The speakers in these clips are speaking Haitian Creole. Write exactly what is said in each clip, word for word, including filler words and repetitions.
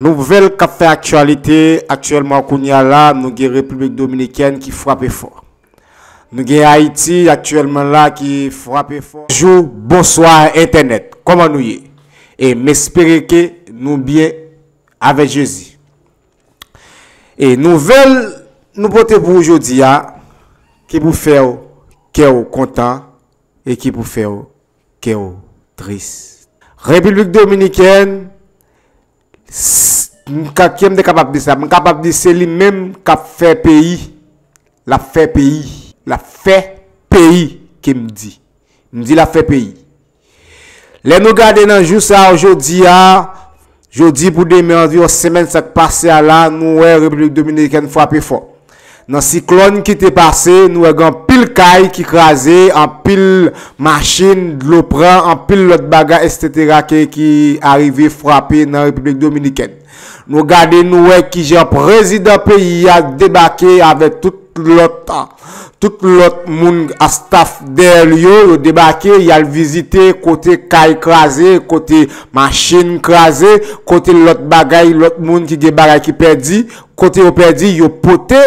Nouvèl k ap fè aktyalite aktyèlman kounye a la, nou gen Repiblik Dominikèn ki frape fò. Nou gen Ayiti aktyèlman la ki frape fò. Jou, bonswa entènèt. Kòman nou ye? E m espere ke nou byen avèk Jezi. E nouvèl nou pote pou ou jodi a, ki pou fè w kè w kontan e ki pou fè w kè w tris. Repiblik Dominikèn, s- m ka, kè m te kapab di sa, m kapab di se li menm k ap fè peyi, l ap fè peyi, l ap fè peyi ke m di. M di l ap fè peyi. Lè nou gade nan jou sa a, jodi a, jodi pou demen, anviwon semèn sa k pase a la, nou wè Repiblik Dominikèn frape fò. Nan siklòn ki te pase, nou wè gen anpil kay ki kraze, anpil machin, dlo pran, anpil lòt bagay, etsetera ke, ki arive frape nan Repiblik Dominikèn. Nou gade, nou wè kijan prezidan peyi a debake avèk tout lòt, tout lòt moun a staff dèyè l yo, yo debake, y al vizite kote kay kraze, kote machin kraze, kote lòt bagay, lòt moun ki gen bagay ki pèdi, kote yo pèdi, yo pote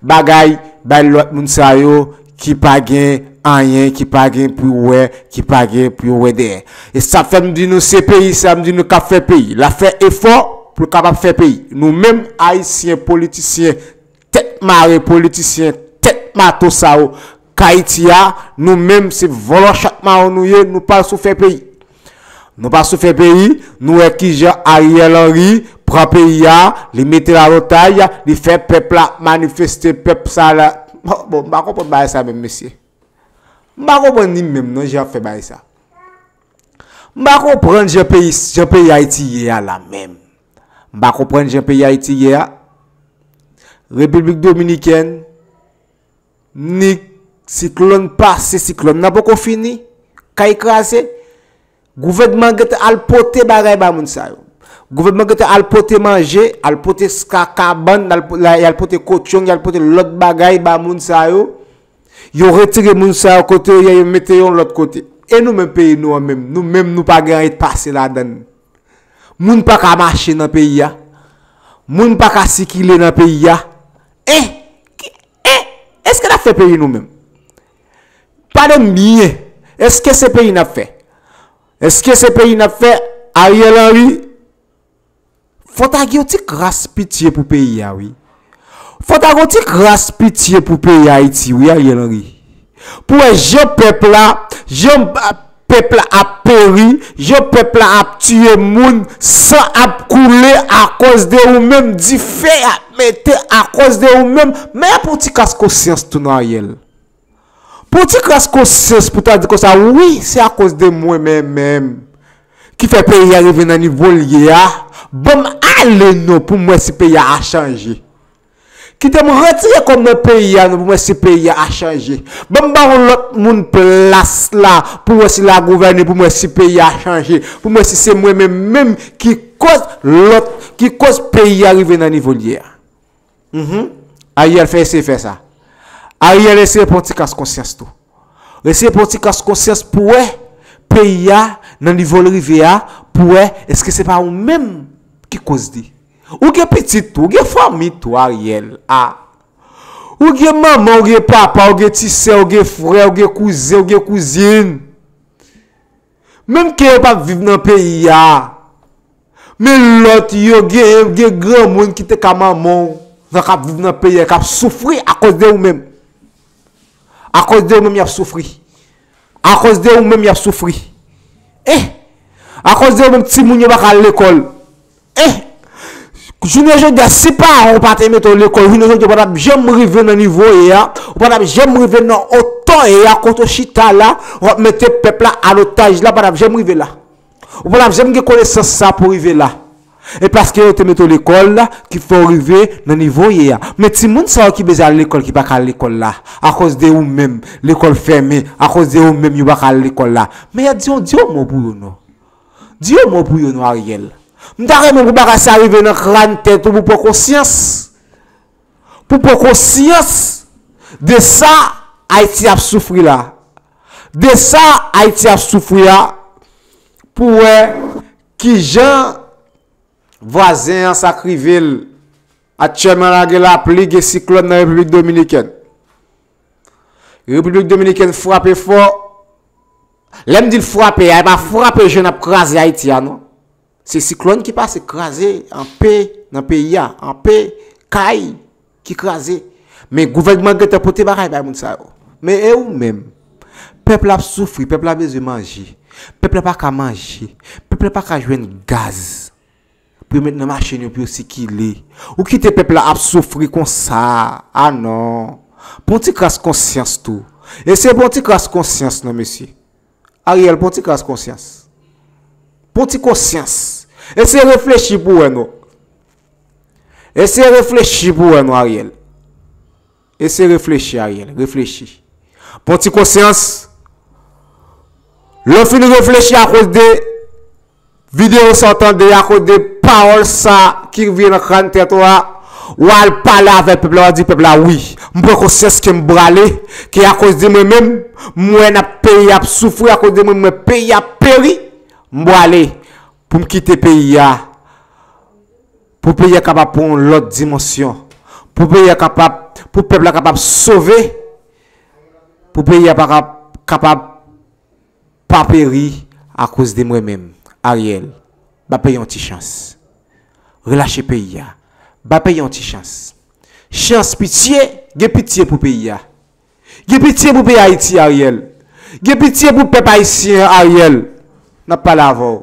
bagay bay lòt moun sa yo ki pa gen anyen, ki pa gen pou yo wè, ki pa gen pou yo wè dèyè. E sa fè m di nou se peyi sa, m di nou k ap fè peyi. L ap fè efò pou l kapab fè peyi. Nou menm Ayisyen, politisyen, tèt mare, politisyen, tèt mato sa yo k Ayiti a, nou menm se vòlò chat mawon nou ye, nou pa sou fè peyi. Nou pa sou fè peyi, nou wè kijan Ariel Henry pran peyi a, li mete l an otaj, li fè pèp la manifeste, pèp sa la. Bon, bon, m pa konprann bagay sa menm, mesye. M pa konprann li menm non, jan y ap fè bagay sa. M pa konprann jan peyi, jan peyi Ayiti ye a la menm. M pa konprann jan peyi Ayiti ye a. Repiblik Dominikèn, ni siklòn pase, siklòn nan poko fini, kay kraze. Gouvènman gentan al pote bagay ba moun sa yo. Gouvènman gentan al pote manje, al pote s- ka- kabann, al po- la- y al pote kochon, y al pote lòt bagay ba moun sa yo. Yo retire moun sa yo kote yo ye, yo mete yo yon lòt kote. E nou menm peyi nou an menm, nou menm nou pa gen anyen k pase ladan l. Moun pa ka mache nan peyi a. Moun pa ka sikile nan peyi a. En, ki- en, èske n ap fè peyi nou menm? Pale m byen. Èske se peyi n ap fè? Èske se peyi n ap fè? Ariel Henry, fò ta gen yon ti kras pitye pou peyi a, wi. Fò ta gen yon ti kras pitye pou peyi Ayiti, wi, Ariel Henry. Pou wè jan pèp la, jan, ah, pèp la ap peri, jan pèp la ap tiye moun, san ap koule akòz de ou menm, dife ap mete akòz de ou menm. Men pou ti kras konsyans tou non, Ariel. Pou ti kras konsyans pou ta di konsa, wi, se akòz de mwen menm menm ki fè peyi a rive nan nivo l ye a. Ban m ale non pou m wè si peyi a ap chanje. Kite m retire kò m nan peyi a non pou m wè si peyi a ap chanje. Ban m ba yon lòt moun plas la pou m wè si l a gouvène, pou m wè si peyi a ap chanje, pou m wè si se mwen menm menm ki koz lòt, ki koz peyi a rive nan nivo l ye a. Mhm. Ariel fè eseye fè sa. Ariel eseye pran ti kras konsyans tou. Eseye pran ti kras konsyans pou wè peyi a nan nivo l rive a, pou wè èske se pa ou menm ki koz li. Ou gen pitit tou, ou gen fanmi tou, Ariel. A. Ou gen manman, ou gen papa, ou gen ti sè, ou gen frè, ou gen kouzen, ou gen kouzin. Menm ke yo p ap viv nan peyi a, men lòt yo gen, gen granmoun ki te ka manman w, nan k ap viv nan peyi a, k ap soufri akòz de ou menm. Akòz de ou menm, y ap soufri. Akòz de ou menm, y ap soufri. Eh! Akòz de ou menm, timoun yo pa ka al lekòl. Eh! Jounen jodi a, si paran w pa te mete w lekòl, jounen jodi a, w pa t ap janm rive nan nivo w ye a, w pa t ap janm rive nan otò w ye a, kote w chita la, w ap mete pèp la an otaj la, w pa t ap janm rive la. Ou pa t ap janm gen konesans sa pou rive la. E paske yo te mete w lekòl la, ki fè w rive nan nivo w ye a. Men timoun sa yo ki bezwen al lekòl, ki pa ka al lekòl la, akòz de ou menm, lekòl fèmen, akòz de ou menm, yo pa ka al lekòl la. Men y a di yon, di yon mo pou yo non. Di yon mo pou yo non, Ariel. M ta renmen pou bagay sa rive nan kràn tèt ou pou pran konsyans. Pou pran konsyans de sa Ayiti ap soufri la. De sa Ayiti ap soufri a. Pou wè kijan Vwazen an sa k rive l. Aktyèlman la gen lapli, gen siklòn nan Repiblik Dominikèn. Repiblik Dominikèn frape fò. Lè m di l frape a, e pa frape jan n ap kraze Ayiti a non. Se siklòn ki pase kraze anpe nan peyi a, anpe kay ki kraze. Men gouvènman an gentan pote bagay bay moun sa yo. Men e ou menm? Pèp la ap soufri, pèp la bezwen manje. Pèp la pa ka manje. Pèp la pa ka jwenn gaz pou yo met nan machin yo pou yo sikile. Ou kite pèp la ap soufri konsa. A non. Pran ti kras konsyans tou. Eseye pran ti kras konsyans non mesye. Ariel, pran ti kras konsyans. Pran ti konsyans. Eseye reflechi pou wè non. Eseye reflechi pou wè non Ariel. Eseye reflechi Ariel. Reflechi. Pran ti konsyans. Lè w fin reflechi akoz de videyo sa w tande, akoz de pawòl sa ki rive nan kràn tèt ou a, w al pale avèk pèp la, w al di pèp la wi, m pran konsyans ke m prale, ke akoz de mwen menm, m wè n ap peyi ap soufri, akoz de mwen m wè peyi ap peri, m prale pou m kite peyi a, pou peyi a kapab pran yon lòt dimansyon, pou peyi a kapab, pou pèp la kapab sove, pou peyi a pa kap- kapab pa peri akoz de mwen menm, Ariel. Ba peyi yon ti chans. Relache peyi a. Ba peyi yon ti chans. Chans pitye, gen pitye pou peyi a. Gen pitye pou peyi Ayiti, Ariel. Gen pitye pou pèp ayisyen an, Ariel. N ap pale avè w.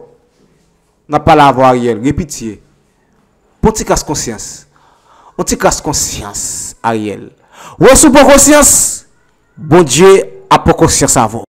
N ap pale avè w, Ariel. Gen pitye. Pran ti kras konsyans. Yon ti kras konsyans, Ariel. Wè si w pran konsyans, Bondye ap pran konsyans avè w.